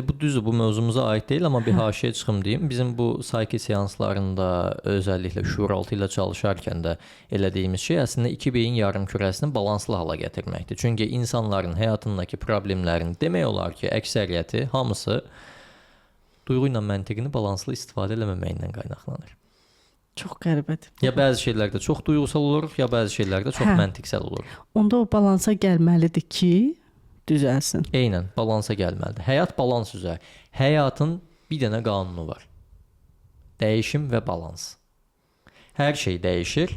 Bu düzdür, bu mövzumuza aid deyil, amma bir haşiyə çıxım deyim. Bizim bu psyche seanslarında özəlliklə şüuraltı ilə çalışarkən də elədiyimiz şey əslində iki beyin yarımkürəsini balanslı hala gətirməkdir. Çünki insanların həyatındakı problemlərin demək olar ki, əksəriyyəti, hamısı duyğu ilə məntiqini balanslı istifadə eləməməyindən qaynaqlanır. Çox qəribədir. Ya bəzi şeylərdə çox duyğusal oluruq, ya bəzi şeylərdə çox məntiqsəl oluruq. Onda o balansa gəlməlidir ki, düzəlsin. Eynən, balansa gəlməlidir. Həyat balans üzrə. Həyatın bir dənə qanunu var. Dəyişim və balans. Hər şey dəyişir.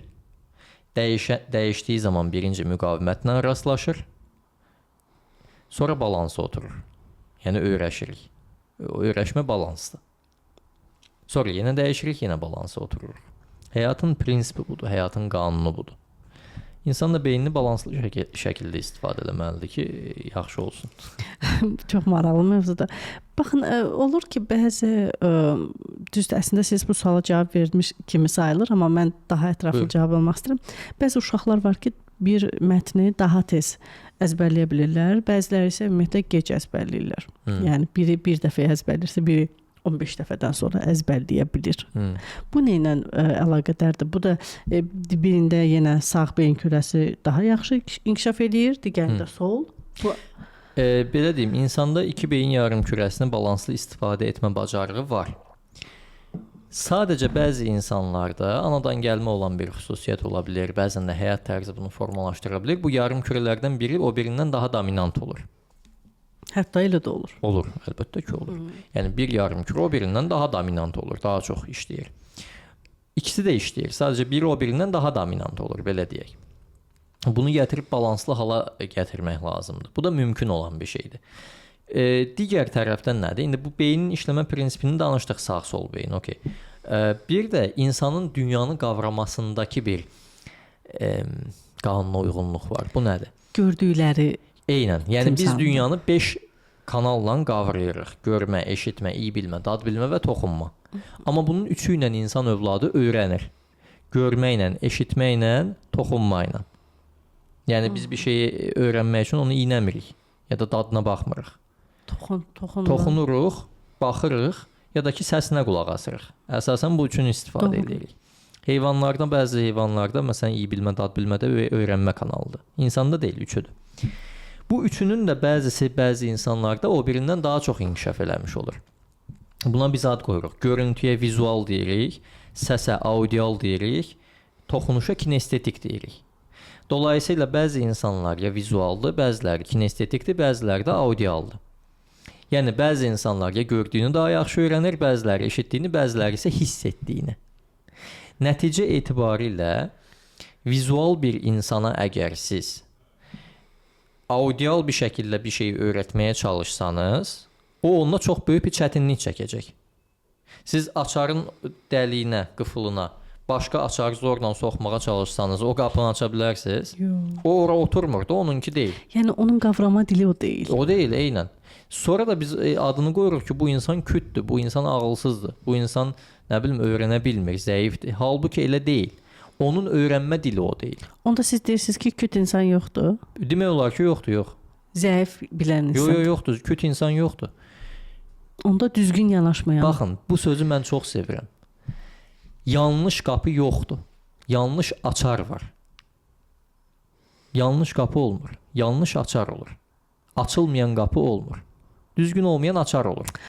Dəyişdiyi zaman birinci müqavimətlə rastlaşır. Sonra balansa oturur. Yəni öyrəşirik. Öyrəşmə balansdır. Sonra yenə dəyişirik, yenə balansa otururuq. Həyatın prinsipi budur, həyatın qanunu budur. İnsan da beynini balanslı şəkildə istifadə eləməlidir ki, yaxşı olsun. Çox maraqlı mövzudur. Baxın, olur ki, bəzi düzdür, əslində siz bu suala cavab vermiş kimi sayılır, amma mən daha ətraflı cavab almaq istəyirəm. Bəzi uşaqlar var ki, bir mətni daha tez əzbərləyə bilirlər, bəziləri isə ümumiyyətlə gec əzbərləyirlər. Yəni biri bir dəfə əzbərləyirsə, biri 15 dəfədən sonra əzbərləyə bilir. Bu nə ilə əlaqədardır? Bu da birində yenə sağ beyin kürəsi daha yaxşı inkişaf eləyir, digərində sol. Bu Belə deyim, insanda iki beyin yarımkürəsini balanslı istifadə etmə bacarığı var. Sadəcə bəzi insanlarda anadan gəlmə olan bir xüsusiyyət ola bilər, bəzən də həyat tərzi bunu formalaşdıra bilər. Bu yarımkürələrdən biri o birindən daha dominant olur. Hətta elə də olur. Olur, əlbəttə ki, olur. Yəni bir yarımkürə o birindən daha dominant olur, daha çox işləyir. İkisi də işləyir. Sadəcə biri o birindən daha dominant olur, belə deyək. Bunu gətirib balanslı hala gətirmək lazımdır. Bu da mümkün olan bir şeydir. Digər tərəfdən nədir? İndi bu beynin işləmə prinsipini danışdıq, sağ-sol beyin, okey. Bir də insanın dünyanı qavramasındakı bir qanuna uyğunluq var. Bu nədir? Gördükləri. Eynən. Yəni biz dünyanı 5 kanalla qavrayırıq. Görmə, eşitmə, iyi bilmə, dad bilmə və toxunma. Amma bunun üçü ilə insan övladı öyrənir. Görməklə, eşitməklə, toxunmayla. Yəni biz bir şeyi öyrənmək üçün onu iynəmirik ya da dadına baxmırıq. Toxunuruq, baxırıq ya da ki səsinə qulaq asırıq. Əsasən bu üçün istifadə edirik. Heyvanlarda, bəzi heyvanlarda məsələn iyi bilmə, dad bilmə də öyrənmə kanalıdır. İnsanda deyil, üçüdür. Bu üçünün də bəzisi bəzi insanlarda o birindən daha çox inkişaf eləmiş olur. Buna biz ad qoyuruq. Görüntüyə vizual deyirik, səsə audial deyirik, toxunuşa kinestetik deyirik. Dolayısıyla bəzi insanlar ya vizualdır, bəziləri kinestetikdir, bəziləri də audialdır. Yəni bəzi insanlar ya gördüyünü daha yaxşı öyrənir, bəziləri eşitdiyini, bəziləri isə hiss etdiyini. Nəticə etibarilə vizual bir insana əgər siz audial bir şəkildə bir şeyi öyrətməyə çalışsanız, o onda çox böyük bir çətinlik çəkəcək. Siz açarın dəliyinə, qıfılına başqa açarı zorla soxmağa çalışsanız, o qapını aça bilərsiniz. Yox. O ora oturmur da, onunki deyil. Yəni onun qavrama dili o deyil. O deyil, eynən. Sonra da biz adını qoyuruq ki, bu insan kütdür, bu insan ağılsızdır, bu insan nə bilim öyrənə bilmir, zəifdir. Halbuki elə deyil. Onun öyrənmə dili o deyil. Onda siz deyirsiniz ki, küt insan yoxdur. Demək olar ki, yoxdur, yox. Zəif bilən insan. Yox, yoxdur. Küt insan yoxdur. Onda düzgün yanaşmayan. Baxın, bu sözü mən çox sevirəm. Yanlış qapı yoxdur. Yanlış açar var. Yanlış qapı olmur. Yanlış açar olur. Açılmayan qapı olmur. Düzgün olmayan açar olur.